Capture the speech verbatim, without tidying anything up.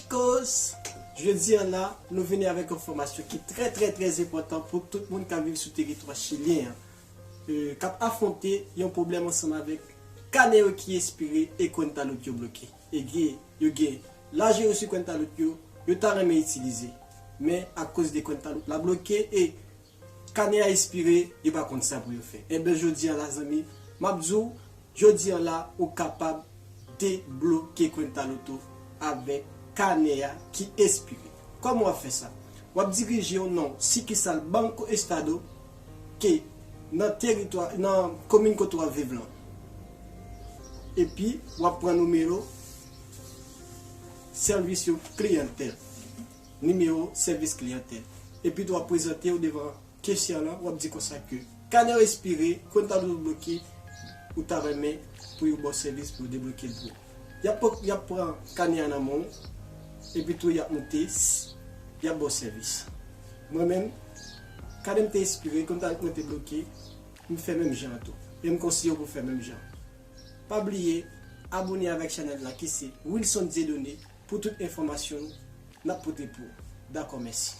Koz, jodi an la, nou vini avèk yon enfòmasyon ki trè, trè, trè enpòtan pou tout moun k ap viv sou teritwa chilyen an, e, k ap afwonte yon pwoblèm ansanm avèk kanè yo ki espire e kwenta lout yo bloke. E gen, yo gen laje yo sou kwenta lout yo, yo ta renmen itilize. Men, akoz de kwenta lout la bloke e kanè a espire, yo pa konn sa pou yo fè. Enben, jodi an la, zanmi, m ap di w, jodi an la, ou kapab debloke kwenta lout ou avèk kanè a ki espire. Kòman w ap fè sa? W ap dirije w nan sikisal Banco Estado ke nan teritwa, nan komin kote w ap viv lan. Epi, w ap pran nimewo sèvis yo kliyantèl. Nimewo sèvis kliyantèl. Epi tou w ap prezante w devan kesyè lan, w ap di konsa ke kanè w espire, kwenta lout ou bloke, ou ta renmen pou yo ba w sèvis pou yo debloke l pou ou. Y ap, y ap pran kanè a nan men w, epi tou y ap monte, y ap ba w sèvis. Mwen menm, kanè m te espire, kwenta mwen te bloke, m fè menm jan an tou. E m konseye w pou w fè menm jan. Pa bliye, abòne avèk chanèl la ki se Wilson Dieudonné pou tout enfòmasyon n ap pote pou ou. Dakò, mèsi.